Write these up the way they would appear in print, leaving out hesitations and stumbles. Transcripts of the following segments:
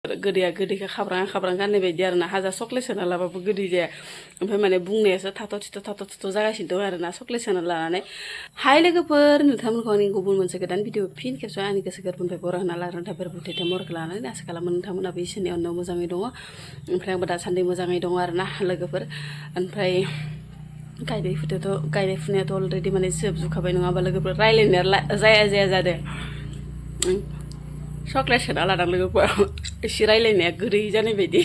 गोदैया गोदैखौ खाब्रां गाननाय बायदि आरोना हाजार चक्लेट सोना लाबाबो गोदै जाया ओमफ्राय माने बुंनायासो थाथ' थिथ' जागासिनो दं आरोना चक्लेट सोना लानानै हाय लोगोफोर नोंथांमोनखौ आंनि गुबुन मोनसे गोदान भिडिअ फिन खेबसे आंनि गोसो गोरबोनिफ्राय बर' होना लानो थाफेर बुथेथे महरखौ लानानै आसा खालामो नोंथांमोनाबो इसोरनि अननायाव मोजाङै दङ ओमफ्राय आंबो दासान्दि मोजाङै दङ आरोना लोगोफोर ओमफ्राय गायनाय फुनायाथ' अलरेडि माने जोबजुबखाबाय नङा होमबा लोगोफोर रायलायनाया जाया जादों चक्लेट सोना लादों लोगोफोर एसे रायलायनाया गोदै जानाय बायदि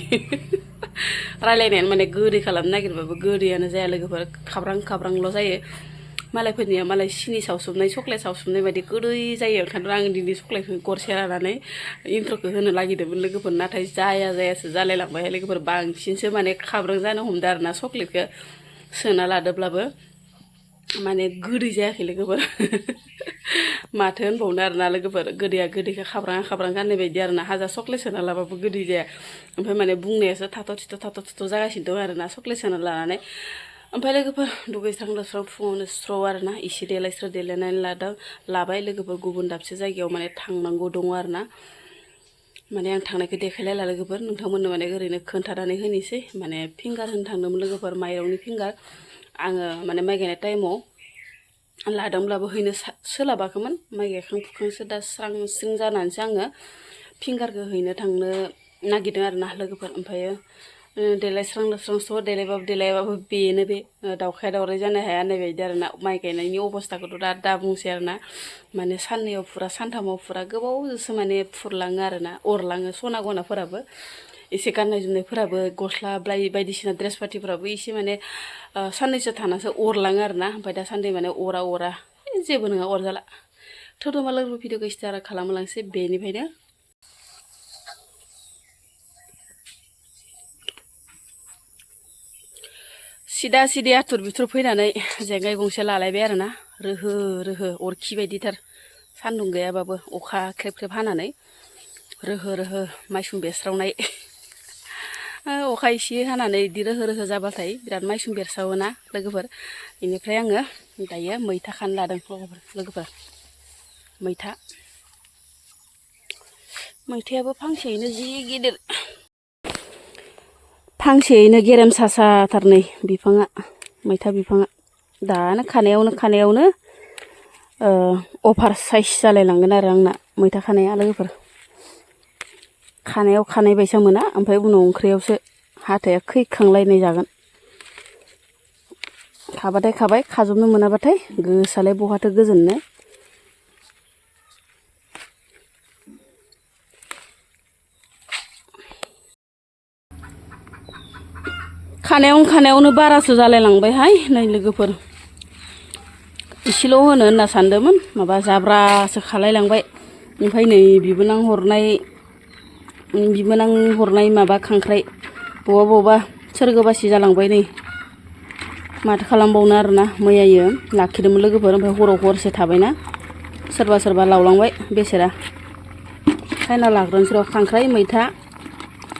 रायलायनायानो माने गोदै खालामनो नागिरबाबो गोदैयानो जाया लोगोफोर खाब्रांल' जायो मालायफोरनिया मालाय सिनि सावसोबनाय चक्लेट सावसोबनाय बायदि गोदै जायो ओंखायनो आं दिनै चक्लेटखौ गरसे लानानै इन्ट्र'खौ होनो नागिरदोंमोन लोगोफोर नाथाय जायासो जालायलांबाय लोगोफोर बांसिनसो माने खाब्रां जानो हमदों आरोना चक्लेटखौ सोना लादोंब्लाबो माने गोदै जायाखै लोगोफोर माथो होनबावनो आरोना लोगोफोर गोदैया गोदैखौ खाब्रां गाननाय बायदि आरोना हाजार चक्लेट सोना लाबाबो गोदै जाया ओमफ्राय माने बुंनायासो थाथ' थिथ' जागासिनो दं आरोना चक्लेट सोना लानानै ओमफ्राय लोगोफोर दुगैस्रां लोबस्रां फुङावनो स्र' आरोना इसे देलायनानै लाबाय लोगोफोर गुबुन दाबसे जायगायाव माने थांनांगौ दङ आरोना माने आं थांनायखौ देखायलायला लोगोफोर नोंथांमोननो माने ओरैनो खोन्थानानै होनोसै माने फिंगार होनो थांदोंमोन लोगोफोर माइरंनि फिंगार आङो माने माइ गायनाय टाइमाव लादोंब्लाबो हैनो सोलाबाखैमोन माइ गायखां फुखांसो दा स्रां जानानैसो आङो फिंगारखौ हैनो थांनो नागिरदों आरोना लोगोफोर ओमफ्रायो देलायस्रां लोबस्रां स' देलायाबाबो बेनो बे दावखाया दावराय जानो हाया होननाय बायदि आरोना माइ गायनायनि अबस्थाखौथ' दा बुंसै आरोना माने साननैयाव फुरा सानथामाव फुरा गोबावजोंसो माने फुरलाङो आरोना अरलाङो सना गनाफोराबो एसे गाननाय जोमनायफोराबो गस्ला बायदिसिना ड्रेस पार्टिफोराबो एसे माने साननैसो थानासो अरलाङो आरोना ओमफ्राय दासान्दि माने अरा जेबो नङा अरजाला थौदोमा लोगो भिडिअखौ स्टार्ट खालामलांसै बेनिफ्रायनो सिदा आथुर बिथुर फैनानै जेंगाय गंसे लालायबाय आरोना रोहो अरखि बायदिथार सान्दुं गैयाबाबो अखा ख्रेब हानानै रोहो माइसुं बेरस्रावनाय अखा एसे हानानै बिदि रोहो जाबाथाय बिराद माइसुं बेरसावोना लोगोफोर बेनिफ्राय आङो दायो मैथा खानो लादों लोगोफोर मैथायाबो फांसेयैनो जि गिदिर फांसेयैनो गेरेमसा साथारनै बिफाङा मैथा बिफाङा दानो खानायावनो अभार साइज जालायलांगोन आरो आंना मैथा खानाया लोगोफोर खानायाव खानाय बायसा मोना ओमफ्राय उनाव ओंख्रियावसो हाथाया खैखांलायनाय जागोन खाबाथाय खाबाय खाजोबनो मोनाबाथाय गोसोआलाय बहाथो गोजोननो खानायावनो बारासो जालायलांबायहाय नै लोगोफोर इसेल' होनो होनना सानदोंमोन माबा जाब्रासो खालायलांबाय ओमफ्राय नै बिबोनां हरनाय माबा खांख्राइ बबा सोरगोबासि जालांबाय नै माथो खालामबावनो आरोना मैयायो लाखिदोंमोन लोगोफोर ओमफ्राय हराव हरसे थाबायना सोरबा लावलांबाय बेसेरा सायना लाग्रोनोसै र' खांख्राइ मैथा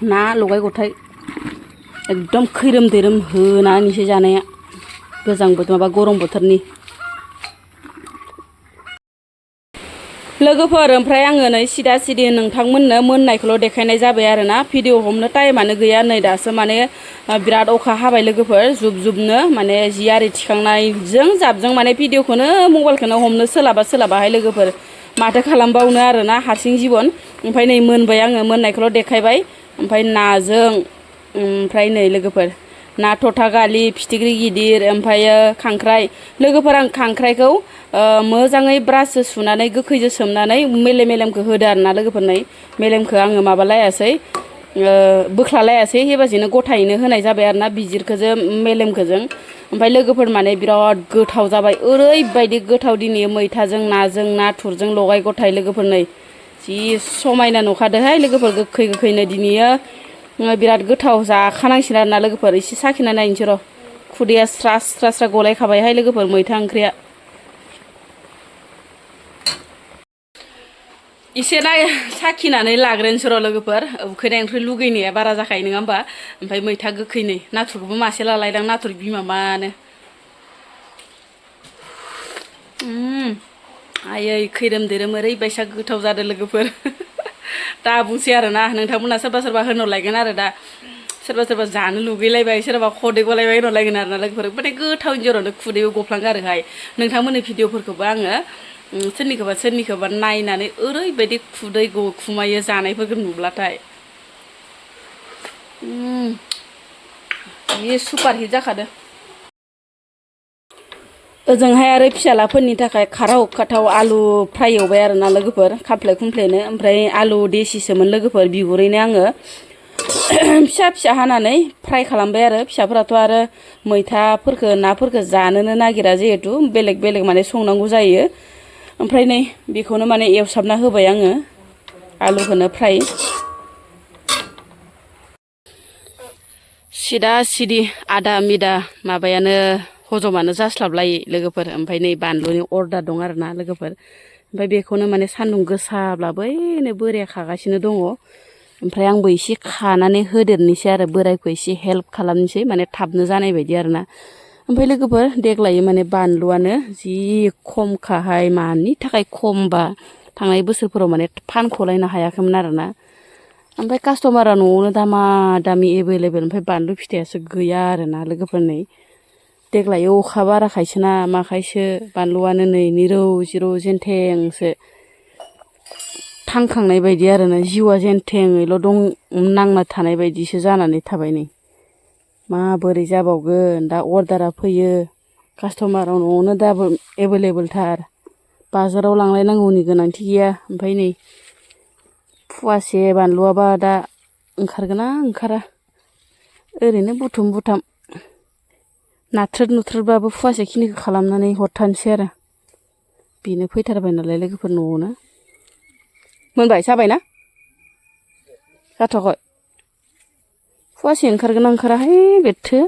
ना लगाय गथाय एकदम खैरोम दैरोम होनानैसो जानाया गरम बोथोरनि लोगोफोर ओमफ्राय आङो नै सिदा नोंथांमोननो मोननायखौल' देखायनाय जाबाय आरोना भिडिअ हमनो टाइमानो गैया नै दासो माने बिराद अखा हाबाय लोगोफोर जुबनो माने जि आरि थिखांनायजों जाबजों माने भिडिअखौनो मबाइलखौनो हमनो सोलाबाहाय लोगोफोर माथो खालामबावनो आरोना हारसिं जिबन ओमफ्राय नै मोनबाय आङो मोननायखौल' देखायबाय ओमफ्राय नाजों ओमफ्राय नै लोगोफोर ना थथा गालि फिथिख्रि गिदिर ओमफ्रायो खांख्राइ लोगोफोर आं खांख्राइखौ मोजाङै ब्रासजों सुनानै गोखैजों सोमनानै मेलेमखौ होदो आरोना लोगोफोर नै मेलेमखौ आङो माबालायासै बोख्लालायासै हेबासेनो गथायैनो होनाय जाबाय आरोना बिजिरखोजों मेलेमखोजों ओमफ्राय लोगोफोर माने बिराद गोथाव जाबाय ओरैबायदि गोथाव दिनै मैथाजों नाजों नाथुरजों लगाय गथाय लोगोफोर नै जि समायना नुखादोहाय लोगोफोर गोखैनो दिनैयो बिराद गोथाव जाखानांसिगोन आरोना लोगोफोर एसे साखिना नायनोसै र' खुदैया स्रा गलायखाबायहाय लोगोफोर मैथा ओंख्रिया एसे साखिनानै लाग्रोनोसै र' लोगोफोर उखैनायनिफ्राय लुगैनाया बारा जाखायो नङा होमबा ओमफ्राय मैथा गोखै नै नाथुरखौबो मासे लालायदां नाथुर बिमा मानो आयै खैरोम दैरोम ओरैबायसा गोथाव जादों लोगोफोर दा बुंसै आरोना नोंथांमोना सोरबा सोरबा होनहरलायगोन आरो दा सोरबा सोरबा जानो लुगैलायबाय सोरबा खदै गलायबाय होनहरलायगोन आरोना लोगोफोर माने गोथावनि जरावनो खुदैबो गफ्लांगारोहाय नोंथांमोननि भिडिअफोरखौबो आङो सोरनिखौबा नायनानै ओरैबायदि खुदै खुमायो जानायफोरखौ नुब्लाथाय बे सुपार हिट जाखादो ओजोंहाय आरो फिसालाफोरनि थाखाय खारा हखाथाव आलु फ्राय एवबाय आरोना लोगोफोर खामफ्ले खुमफ्लेनो ओमफ्राय आलु देसिसोमोन लोगोफोर बिगुरैनो आङो फिसा फिसा हानानै फ्राय खालामबाय आरो फिसाफोराथ' आरो मैथाफोरखौ नाफोरखौ जानोनो नागिरा जिहेथु बेलेग बेलेग माने संनांगौ जायो ओमफ्राय नै बेखौनो माने एवसाबना होबाय आङो आलुखौनो फ्राय सिदा सिदि आदा मिदा माबायानो हजमानो जास्लाबलायै लोगोफोर ओमफ्राय नै बानलुनि अर्डार दं आरोना लोगोफोर ओमफ्राय बेखौनो माने सान्दुं गोसाब्लाबो ओइनो बोराया खागासिनो दङ ओमफ्राय आंबो एसे खानानै होदेरनोसै आरो बोरायखौ एसे हेल्प खालामनोसै माने थाबनो जानाय बायदि आरोना ओमफ्राय लोगोफोर देग्लाय माने बानलुआनो जि खमखाहाय मानि थाखाय खमबा थांनाय बोसोरफोराव माने फानख'लायनो हायाखैमोन आरोना ओमफ्राय कास्टमारा न'आवनो दामा दामि एभेलेबेल ओमफ्राय बानलु फिथाइयासो गैया आरोना लोगोफोर नै देग्लाय अखा बाराखायसो ना माखायसो बानलुआनो नै निरौ जिरौ जेनथेंसो थांखांनाय बायदि आरोना जिउआ जेनथेङैल' दं नांना थानाय बायदिसो जानानै थाबाय नै माबोरै जाबावगोन दा अर्डारा फैयो कास्टमारा न'आवनो दाबो एभेलेबेलथार बाजाराव लांलायनांगौनि गोनांथि गैया ओमफ्राय नै फुवासे बानलुआबा दा ओंखारगोना ओंखारा ओरैनो बुथुम बुथाम नाथ्रोद नुथ्रोदबाबो फुवासे खिनिखौ खालामनानै हरथारनोसै आरो बेनो फैथारबाय नालाय लोगोफोर न'आवनो मोनबाय जाबायना जाथ'आखै फुवासे ओंखारगोना ओंखाराहाय बेथो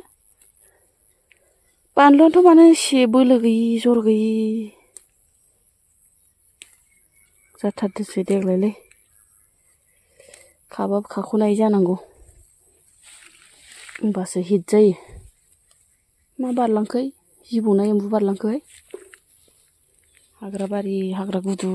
बानलुआथ' मानो एसे बोलो गैयि जर गैयि जाथारदोसै देग्लायलाय खाबाबो खाख'नाय जानांगौ होमबासो हिट जायो मा बारलांखै जिबौ ना एम्बु बारलांखोहाय हाग्रा बारि हाग्रा गुदु